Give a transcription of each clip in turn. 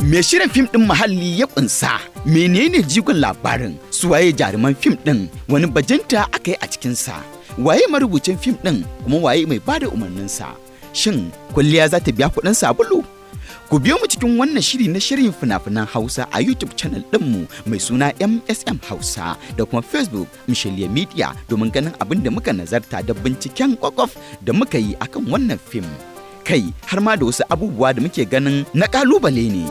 Me shirin fim ɗin Muhalli ya ƙunsa? Menene jigon labarin? Suwaye jaruman fim ɗin? Wani bajinta aka yi a cikinsa? Waye marubucin fim ɗin kuma waye mai bada umarninsa? Shin kwalliya za ta biya kuɗin sabulu? Ku biyo mu cikin wannan shiri na shirin fina-finan Hausa a YouTube channel ɗinmu mai suna MSM Hausa da kuma Facebook Michelia Media domin ganin abin da muka nazarta da binciken kwakwaf da muka yi akan wannan fim. Kai har ma da wasu abubuwa da muke ganin na ƙalubale ne.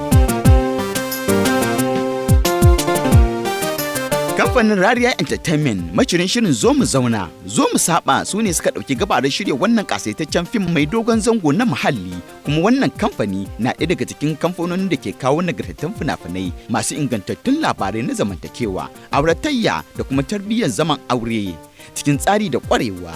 Kamfanin Rariya Entertainment, mashirin shirin Zo Mu Zauna, Zo Mu Saba, su ne suka ɗauki gabarar shirya wannan ƙasaitaccen fim mai dogon zango na Muhalli. Kuma wannan kamfani na ɗaya daga cikin kamfanonin da ke kawo nagartattun fina-finai masu ingantattun labarai na zamantakewa, auratayya da kuma tarbiyyar zaman aure cikin tsari da ƙwarewa.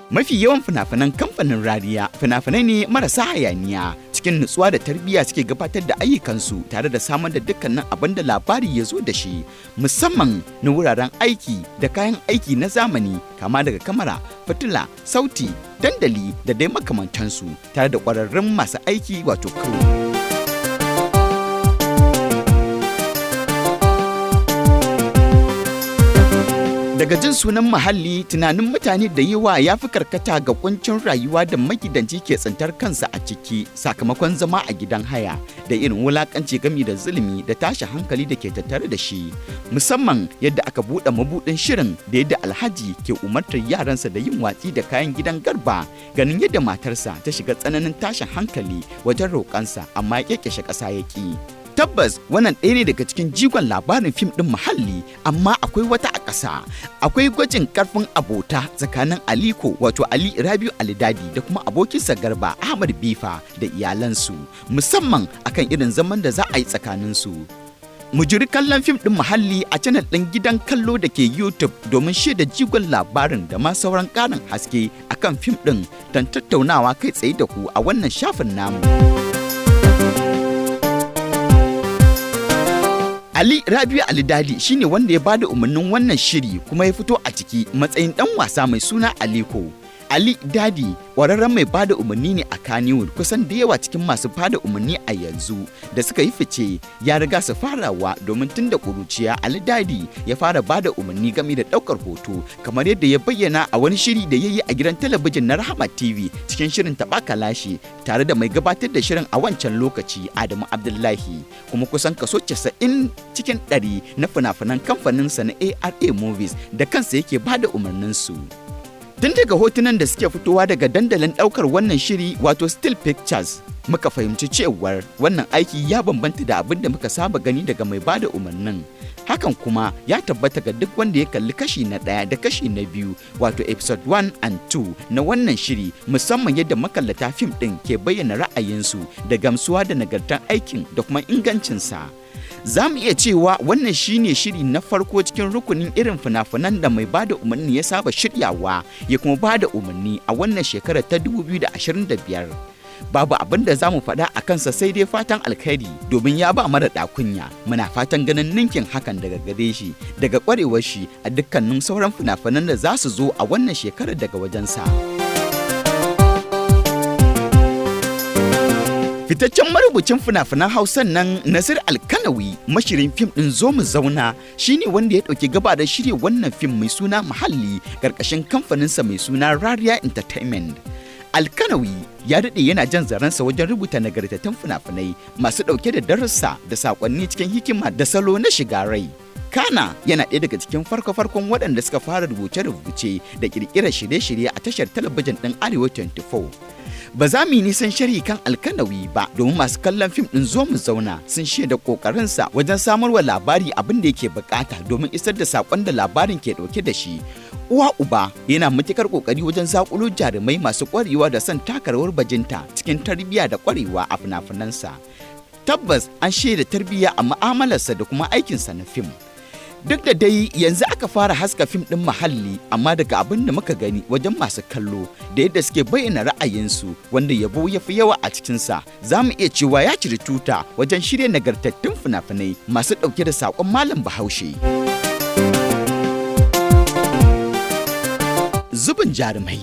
Mafi yawan fina-finan kamfanin Rariya fina-finai ne marasa hayaniya, cikin nutsuwa da tarbiyya suke gabatar da ayyukansu tare da samar da dukkanin abin da labari ya zo da shi, musamman na wuraren aiki da kayan aiki na zamani, kama daga kamara, fitila, sauti, dandali da dai makamantansu, tare da ƙwararrun masu aiki, wato crew. Daga jin sunan Muhalli, tunanin mutane da yawa ya fi karkata ga kuncin rayuwa da magidanci ke tsintar kansa a ciki sakamakon zama a gidan haya da irin wulakanci gami da zulumi da tashi hankali da ke tattare da shi. Musamman yadda aka buɗe mabuɗin shirin da yadda Alhaji ke umartar yaransa da yin watsi da kayan gidan Garba, ganin yadda matarsa ta shiga tsananin tashin hankali wajen roƙansa, amma ya ƙyaƙyashe ƙasa ya ƙi. Tabbas wannan ɗaya ne daga cikin jigon labarin fim ɗin Muhalli, amma akwai wata a ƙasa. Akwai gwajin ƙarfin abota tsakanin Aliko, wato Ali Rabiu Alidadi, da kuma abokinsa Garba, Ahmad Bifa, da iyalansu, musamman akan irin zaman da za a yi tsakaninsu. Mu jiri kallon fim ɗin Muhalli a channel ɗin gidan kallo da ke YouTube domin shaida jigon labarin da ma sauran ƙarin haske akan fim ɗin don tattaunawa kai tsaye da ku a wannan shafin namu. Ali Rabiu Ali Dadi shine wanda ya bada umarnin wannan shiri kuma ya fito a ciki matsayin dan wasa mai suna Aliko. Ali Dadi ƙwararren mai bada umarni ne a Kannywood. Kusan da yawa cikin masu bada umarni a yanzu da suka yi fice ya riga su farawa, domin tun da ƙuruciya Ali Dadi ya fara bada umarni game da ɗaukar hoto, kamar yadda ya bayyana a wani shiri da ya yi a gidan talabijin na Rahama TV cikin shirin Taɓa Kalashi tare da mai gabatar da shirin a wancan lokaci, Adamu Abdullahi. Kuma kusan kaso 90% na fina-finan kamfaninsa na ARA Movies da kansa yake bada umarninsu. Tun daga hotunan da suke fitowa daga dandalin ɗaukar wannan shiri, wato still pictures, muka fahimci cewar wannan aiki ya bambanta da abin da muka saba gani daga mai bada umarnin. Hakan kuma ya tabbata ga duk wanda ya kalli kashi na ɗaya da kashi na biyu, wato episode 1 and 2 na wannan shiri, musamman yadda makallata fim ɗin ke bayyana ra'ayinsu da gamsuwa da nagartar aikin da kuma ingancinsa. Za mu iya cewa wannan shine shiri na farko cikin rukunin irin fina-finan da mai bada umarni ya saba shiryawa ya kuma bada umarni a wannan shekarar ta 2025. Babu abin da za mu faɗa a kansa sai dai fatan alkhairi, domin ya ba mara ɗakunya. Muna fatan ganin ninkin hakan daga gare shi, daga ƙwarewar shi a dukkanin sauran fina-finan da za su zo a wannan shekarar daga wajensa. Fitaccen marubucin fina-finan Hausan nan Nasir Alkanawi, mashirin fim ɗin Zo Mu Zauna, shine wanda ya ɗauki gaba da shirya wannan fim mai suna Muhalli ƙarƙashin kamfaninsa mai suna Rariya Entertainment. Alkanawi ya daɗe yana jan zaransa wajen rubuta nagartattun fina-finai masu ɗauke da darussa da saƙonni cikin hikima da salo na shiga rai. Kana yana ɗaya daga cikin farko-farkon waɗanda suka fara rubuce-rubuce da ƙirƙirar shirye-shirye a tashar talabijin ɗin Arewa 24. Ba za mu yi nisan sharhi kan Alkanawi ba, domin masu kallon fim ɗin Zo Mu Zauna sun shaida ƙoƙarinsa wajen samarwa labari abin da yake bukata domin isar da saƙon da labarin ke ɗauke da shi. Uwa uba, yana matuƙar ƙoƙari wajen zaƙulo jarumai masu ƙwarewa da son taka rawar bajinta cikin tarbiyya da ƙwarewa a fina-finansa. Tabbas an shaida tarbiyya a mu'amalarsa da kuma aikinsa na fim. Duk da dai yanzu aka fara haska fim ɗin Muhalli, amma daga abin da muka gani wajen masu kallo da yadda suke bayyana ra'ayinsu, wanda yabo ya fi yawa a cikinsa, za mu iya cewa ya ciri tuta wajen shirya nagartattun fina-finai masu ɗauke da saƙon Malam Bahaushe. Zubin jarumai.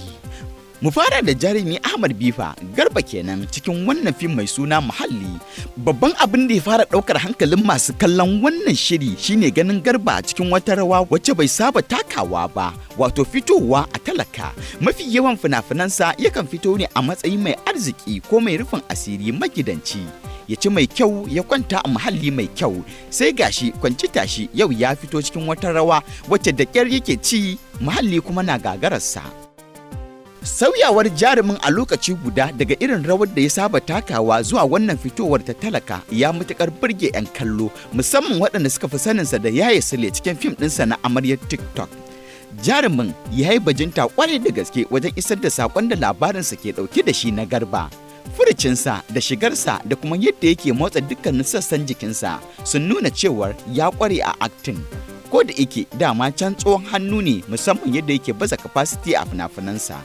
Mu fara da jarumi Ahmad Bifa Garba kenan cikin wannan fim mai suna Muhalli. Babban abin da ya fara ɗaukar hankalin masu kallon wannan shiri shine ganin Garba cikin wata rawa wacce bai saba takawa ba, wato fitowa a talaka. Mafi yawan fina-finansa yakan fito ne a matsayin mai arziki ko mai rufin asiri magidanci. Ya ci mai kyau, ya kwanta a muhalli mai kyau, sai gashi kwanci tashi yau ya fito cikin wata rawa wacce da ƙyar yake ci, muhalli kuma na gagararsa. Sauyawar jarumin a lokaci guda daga irin rawar da ya saba takawa zuwa wannan fitowar ta talaka ya matukar burge 'yan kallo, musamman waɗanda suka fi saninsa da Yaya Sule cikin fim ɗinsa na Amaryar TikTok. Jarumin ya yi bajinta kwarai da gaske wajen isar da saƙon da labarinsa ke ɗauke da shi na Garba. Furucinsa da shigarsa da kuma yadda yake motsa dukkanin sassan jikinsa sun nuna cewar ya ƙware a acting. Ko da yake dama can tsohon hannu ne, musamman yadda yake baza capacity a fina-finansa.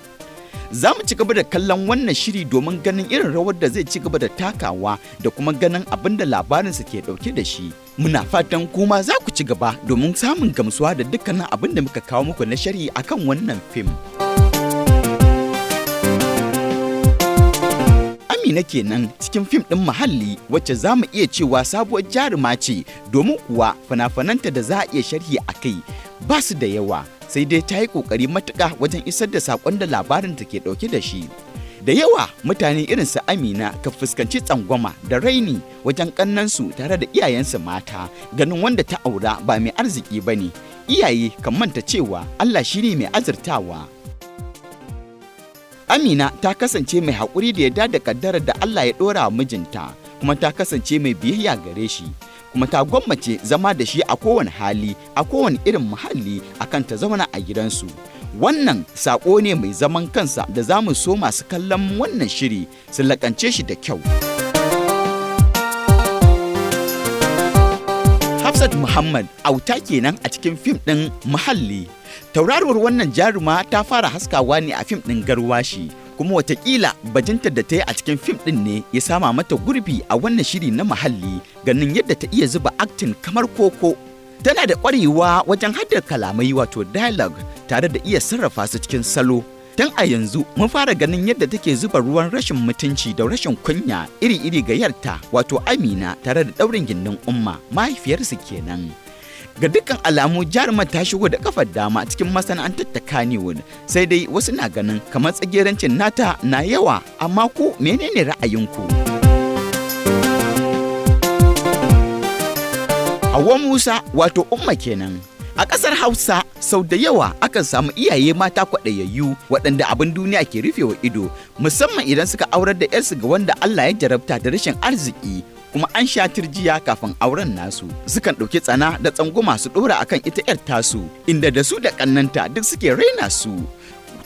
Za mu ci gaba da kallon wannan shiri domin ganin irin rawar da zai ci gaba da takawa da kuma ganin abin da labarinsa ke dauke da shi. Muna fatan kuma za ku ci gaba domin samun gamsuwa da dukkanin abin da muka kawo muku na sharhi akan wannan fim. Amina kenan cikin fim ɗin Muhalli, wacce za mu iya cewa sabuwar jaruma ce, domin kuwa fina-finanta da za a iya sharhi a kai ba su da yawa, sai dai ta yi ƙoƙari matuƙa wajen isar da saƙon da labarin ta ke ɗauke da shi. Da yawa mutane irin su Amina ka fuskanci tsangwama da raini wajen ƙannansu tare da iyayensu mata, ganin wanda ta aura ba mai arziki ba ne. Iyaye kan manta cewa Allah shi ne mai azurtawa. Amina ta kasance mai haƙuri da yarda da ƙaddarar da Allah ya ɗora wa mijinta, kuma ta kasance mai biyayya gare shi, kuma ta gwammace zama da shi a kowane hali, a kowane irin muhalli, akan ta zauna a gidansu. Wannan saƙo ne mai zaman kansa da za mu so masu kallon wannan shiri su laƙance shi da kyau. Hafsat Muhammad auta kenan a cikin fim ɗin Muhalli. Tauraruwar wannan jaruma ta fara haskawa ne a fim ɗin Garwashi, kuma watakila bajintar da ta yi a cikin fim ɗin ne ya sama mata gurbi a wannan shiri na Muhalli, ganin yadda ta iya zuba acting kamar koko. Tana da ƙwarewa wajen haddar kalamai wato dialogue tare da iya sarrafa su cikin salo. Tun a yanzu mun fara ganin yadda take zuba ruwan rashin mutunci da rashin kunya iri-iri ga yarta wato Amina, tare da ɗaurin gindin Umma mahaifiyarsu kenan. Ga dukkan alamu jarumar ta shigo da kafar dama cikin masana'antar ta Kannywood, sai dai wasu na ganin kamar tsagerancin nata na yawa, amma ku menene ra'ayinku? Hauwa Musa wato Umma kenan. A ƙasar Hausa sau da yawa akan samu iyaye mata kwaɗayayyu waɗanda abin duniya ke rufewa ido, musamman idan suka aurar da 'yarsu ga wanda Allah ya jarabta da rashin arziki, kuma an sha turjiya kafin auren nasu. Sukan ɗauki tsana da tsangwama su ɗora akan ita 'yar tasu, inda da su da ƙannanta duk suke raina su.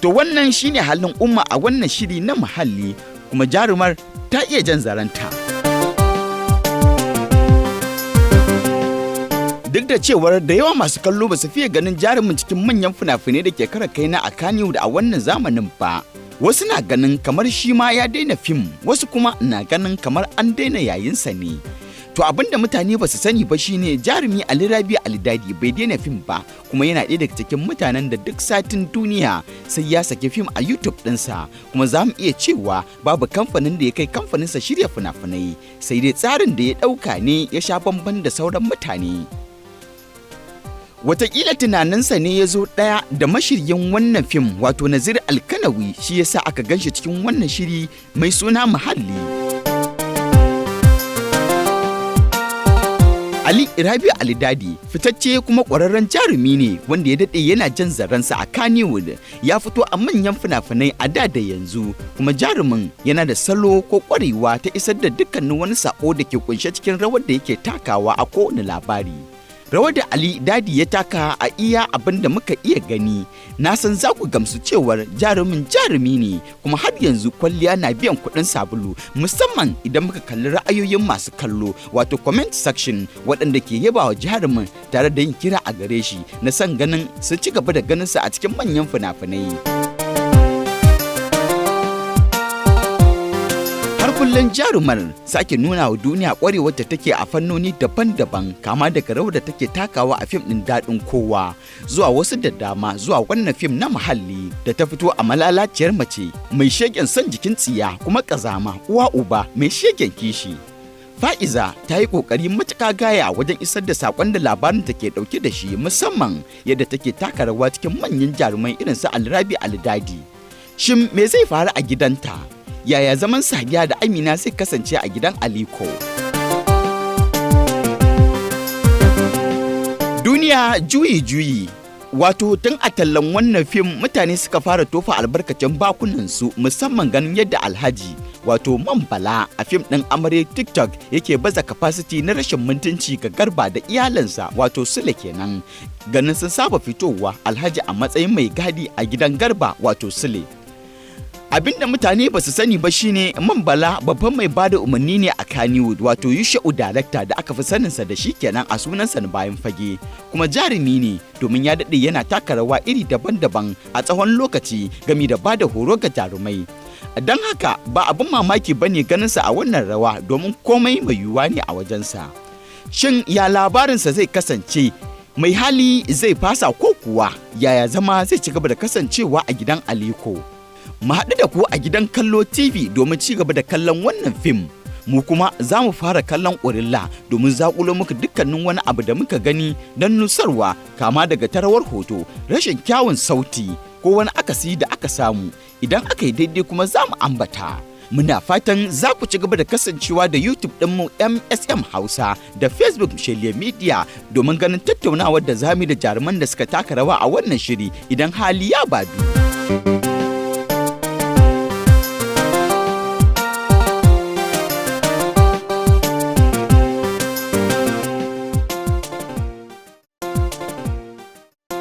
To wannan shine halin Umma a wannan shiri na Muhalli, kuma jarumar ta iya jan zaranta. Duk da cewar da yawa masu kallo ba su fiye ganin jarumin cikin manyan fina-finai da ke kara kaina a Kannywood a wannan zamanin ba. Wasu na ganin kamar shi ma ya daina fim, wasu kuma na ganin kamar an daina yayinsa ne. To abin da mutane ba su sani ba shine jarumi Ali Rabi Ali Dadi bai daina fim ba, kuma yana ɗaya daga cikin mutanen da duk satin duniya sai ya saki fim a YouTube ɗinsa, kuma za mu iya cewa babu kamfanin da ya kai kamfaninsa shirya fina-finai, sai dai tsarin da ya ɗauka ne ya sha bamban da sauran mutane. Wataƙila tunaninsa ne ya zo ɗaya da mashiryin wannan fim wato Nazir Alkanawi, shi yasa aka ganshi cikin wannan shiri mai suna Muhalli. Ali Rabi Ali Dadi fitacce kuma ƙwararren jarumi ne wanda ya daɗe yana jan zaransa a Kannywood, ya fito a manyan fina-finai a da da yanzu, kuma jarumin yana da salo ko ƙwarewa ta isar da dukkanin wani saƙo da ke kunshe cikin rawar da yake takawa a kowane labari. Rawar da Ali Dadi ya taka a iya abin da muka iya gani, na san za ku gamsu cewar jarumin jarumi ne, kuma har yanzu kwalliya na biyan kuɗin sabulu, musamman idan muka kalli ra'ayoyin masu kallo wato comment section waɗanda ke yaba wa jarumin tare da yin kira a gare shi na son ganin su ci gaba da ganinsa a cikin manyan fina-finai. Har Kullum jarumar sake nuna wa duniya ƙwarewar da take a fannoni daban-daban, kama daga rawar da take takawa a fim ɗin Daɗin Kowa zuwa wasu da dama, zuwa wannan fim na Muhalli da ta fito a malalaciyar mace mai shegen son jikin tsiya kuma ƙazama, uwa uba mai shegen kishi. Fa'iza ta yi ƙoƙari matuƙa gaya wajen isar da saƙon da labarin take ɗauke da shi, musamman yadda take taka rawa cikin manyan jarumai irin su Alrabi Alidadi. Shin me zai faru a gidanta? Yaya zaman Sadiya da Amina zai kasance a gidan Aliko? Duniya juyi-juyi. Wato tun a tallan wannan fim mutane suka fara tofa albarkacin bakunansu, musamman ganin yadda Alhaji, wato Man Bala, a fim ɗin Amare TikTok yake baza capacity na rashin mutunci ga Garba da iyalinsa, wato Sule kenan. Ganin sun saba fitowa Alhaji a matsayin mai gadi a gidan Garba, wato Sule. Abinda mutane ba su sani ba shine Man Bala babban mai bada umarni ne a Kannywood, wato Yusha'u Director da aka fi saninsa da shi kenan a sunansa na bayan fage. Kuma jarumi ne, domin ya daɗe yana taka rawa iri daban-daban a tsawon lokaci gami da bada horo ga jarumai. Don haka ba abin mamaki ba ne ganinsa a wannan rawa, domin komai mai yiwuwa ne a wajensa. Shin ya labarinsa zai kasance? Mai hali zai fasa ko kuwa yaya zama zai ci gaba da kasancewa a gidan Aliko? Mu haɗu da ku a gidan Kallo TV domin ci gaba da kallon wannan fim. Mu kuma za mu fara kallon Ƙurilla domin zaƙulo muku dukkanin wani abu da muka gani don nusarwa, kama daga tarawar hoto, rashin kyawun sauti ko wani akasi da aka samu. Idan aka yi daidai kuma za mu ambata. Muna fatan za ku ci gaba da kasancewa da YouTube ɗinmu MSM Hausa da Facebook Shelia Media domin ganin tattaunawar da zamu da jaruman da suka taka rawa a wannan shiri idan hali ya badu.